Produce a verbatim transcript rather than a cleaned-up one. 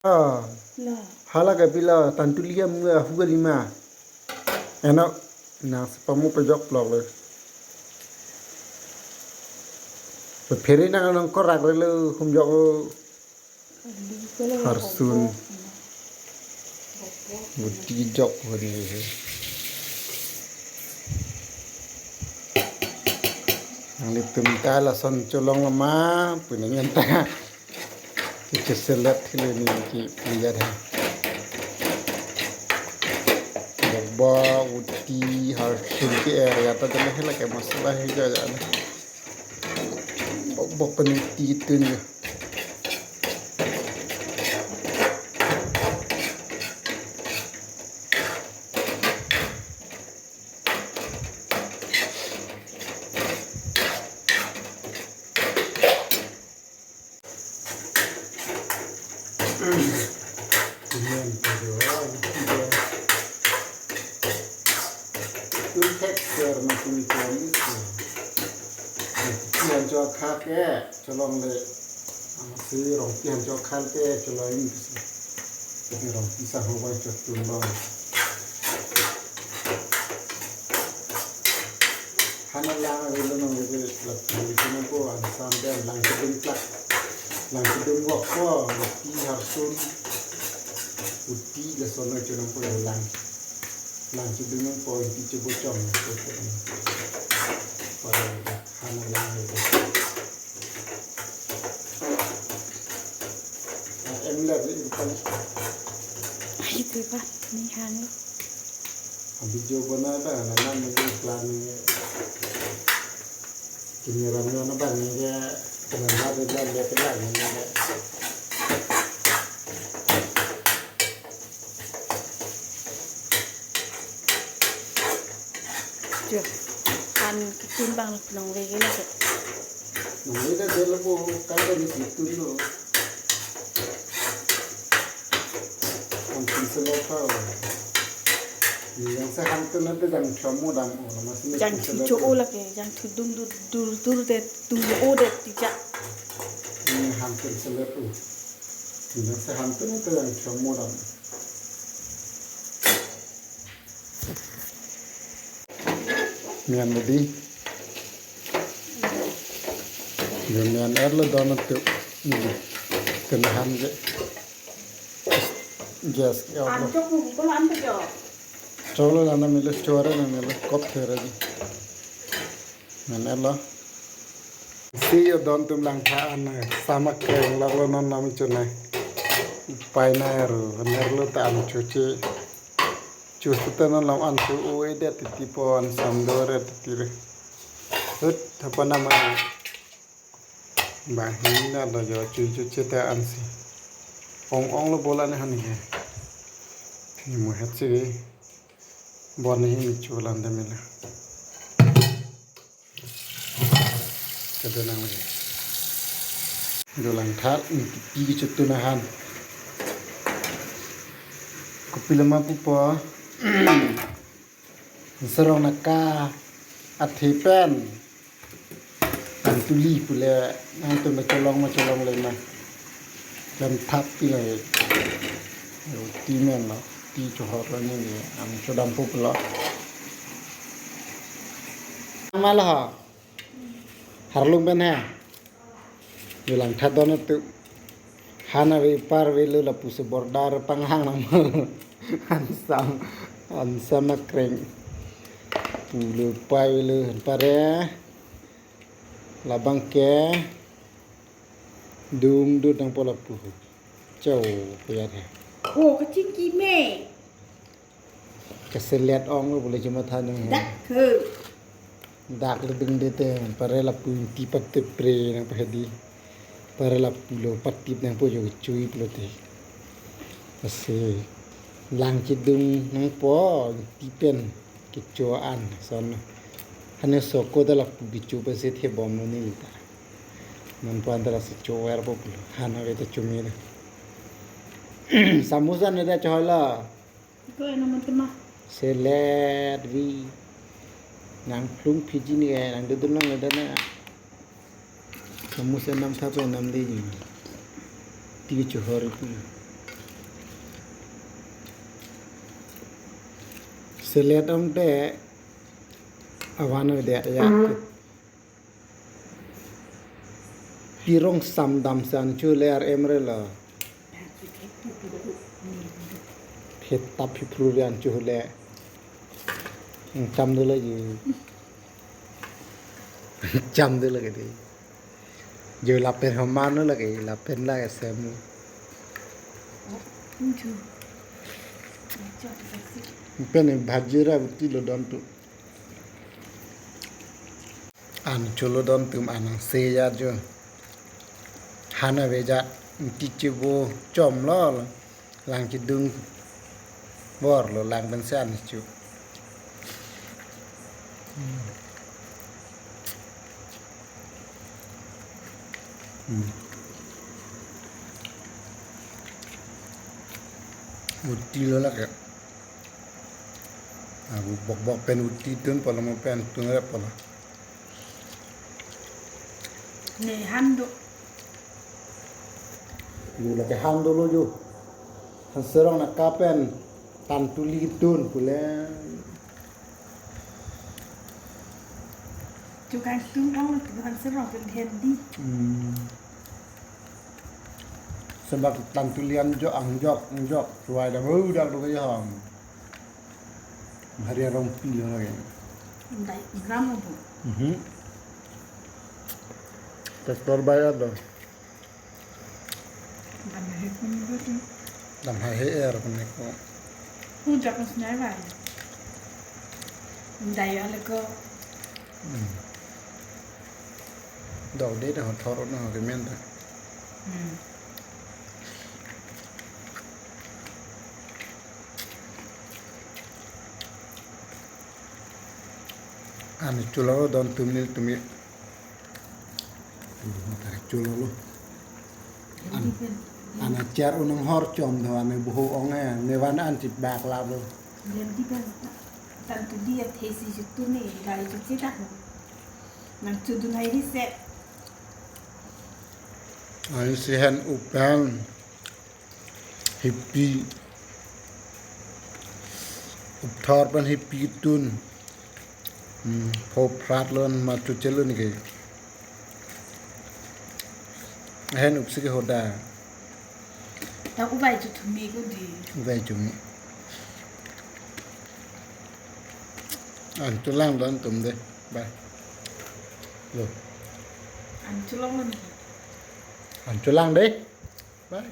Ah, hala ke pilo, tantuli amu ahu kalima. Eno, nang sepamu pejok blok le. Pephere nang nang korak relo humjok lo. Harsun. Buti jok hari. Nanglitum ta lason cholong lama, punya nyanta. Iche selet hile ni ki lihat ha. Boba, uti, harsun ke area ta jana hila ke masala hi ja ja na. Boba pen uti tun ya. Amen. Itu texture masih mikir itu. Yang cokak ya, colong le. Amatsi rongpi han chok khan te choloi ni kisi. Ini rongpi sang ho bai chot tun bang. Hana lang ave lo nong ave lak tuli kena ko ansam den lang kedung plak. Lang kedung wok ko, rongpi harsun. Uti lason lo chonong ko lang. Lang kedung ko, uti chebo chong. Pada hana lang ave. Em la ri kan. Ai, tu pa, ni hang lo. Video bona ba na na ni plan ni. Kini ram na na ba ni ya. Kana na de la le ke la ni ya. Jo, an kitun bang nong veke lake. Nong veke de lo bo, kan de ni kitun lo. An tin se lo pa. Ni yang se han tun na de jangthu mo dam o, masih ni jangthu cho o lake, jangthu dung dur dur dur de dung o de tija. Ni han tin se lo o. Ni yang se han tun na de jangthu mo dam. Mian tadi. Yo mian er lo don tu. Ini. Kenahan je. Gas ke apa? Antok mo ko antok yo. Cholo lana milo chore na milo kop there di. Mian er lo. Si yo don tum langtha an na. Sama ke lak lo non nam chunai. Pai na er. Ner lo ta an chuchi. Chus ta non lam an chu o e det titi pon sam do re titi re. Hut thapa nama. Ba hin na do jo chu chu che ta an si. Ong ong lo bola ne han he. Ni mo het si. Bon ni mi chu lan de mi la. Kada nang lagi. Dolang thar, ini pi kecutun ahan. Kopi lama pupo. Serong naka athe pen. Tantuli pule, nang tu macholong macholong le ma. Lam thap pi le. Yo, ti men lo, ti chohor lo ni ni, am chodam pup lo. Malah ha. Harlung pen ha. Yo langtha don tu. Han ave par ave lo lapusi border panghang nang. Ansam, ansam akreng. Pulo pai lo han pare. Labang ke. Dung dut nangpo lapu. Chow, kaya de. Oh, kachingki me. Keselet ong lo pule cuma than he. Dak he. Dak le ding de te, pare lapu ti pat te pre nang pahedi. Pare lapu lo patip nangpo jo chui pulote. Ase lang chedung nangpo ti pen kecho an son. Hane soko ta lapu kecho pase the bom lo ni ta. Non pan ta lasi chover po pulo. Hana ve ta chumi na. Samosa ne ta chohla. Iko eno mantema. Selet vi. Nang plung phiji ni eh, nang dudun nang dana. Samosa nam thap nam de ni. Ti chohor pu. Selet ong te avan ave det ya. Pirong samdam san chu le ar em re lo. Phet tap hi pru rian chu le. Cham de lagi. Cham de lagi de. Jo lapen homan lagi, lapen lagi sem. Pen bhaji ra uti lo don tu. An cholo don tum anang se ya jo. Han ave ja ti chibo chom lo. Lang chidung bor lo lang pen se an chu. Hmm. Uti lo lake. Abu bok bok pen uti tun polo mo pen tun rep polo. Ne han do. Yo lake han dolo yo. Han serong na kapen tan tuli tun pule. Tukang tung ong lo tu han serong pen hendi. Hmm. Sebab tan tuli anjok anjok anjok suai dah bau dah tu kaya ham. Hari arong pilo lagi. Dai gram bu. Mhm. Traktor bayar do. Dam hai pun bu tu. Dam hai he er pun ko. Hu jak mas nai bai. Dai ale ko. Hmm. Dok de dah thor na ke men ta. Hmm. Ani chulo don tum ni tumi. Tari chulo lo. An, an achar unang hor chom do ani buho ong eh, ne van an chip bak la lo. Len di pen tan tu di athe si chutu ne gai chu che dak. Nang chu dun hai ri se. Ani si hen upan. Hipi. Upthor pen hipi tun. Hmm, pho prat lon ma chu chelun ke. Hen upsi ke hoda. Ta uvai chu thumi ko di. Uvai chu mi. An chulang don tum de. Bye. Lo. An chulong lon ke. An chulang de. Bye.